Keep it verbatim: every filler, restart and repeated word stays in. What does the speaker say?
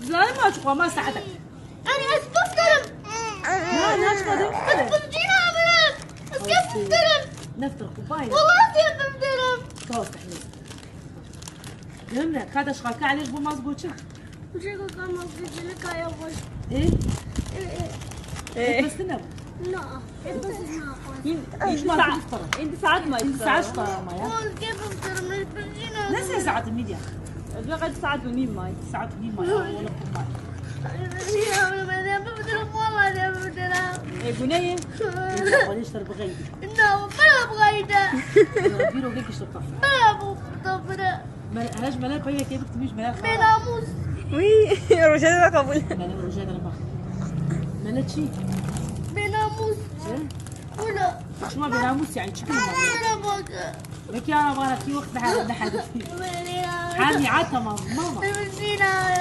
Zalim aç xwe ma saetek. Erê ez biftirim. Na, naçma de biftirim. Biftirim. Ez biftirim. Neftir xwe bayê. Wallahi ez biftirim. Ka estehmil. Yemre, ka de şxaka elêj bu maz goçin. Jê ku ka maz goçin ka ya xweş. E? E, e. E. Bistine bu. Na. Hîn saet, hîn saet ma. Hîn saet ma ya. Ne se saet mîdya? Saet û nîm may. Saet û nîm may. Wala kumay. E, guneyê? Xwedê ji te re bixeyde. Bîro vê kişte. Mele, her ji mele peyvekê bik, timiş mele xwe. Bênamûs. Wî, rojane de qebûl. Mele rojane de bak. Mele çi? Bênamûs. Çi? Wala. Çima bênamûs yani? Çi kelime? Wala bak. Peki ya, bana ki waqt daha, daha. Mele ya. Hami, ha, tamam, mama. Mele ya.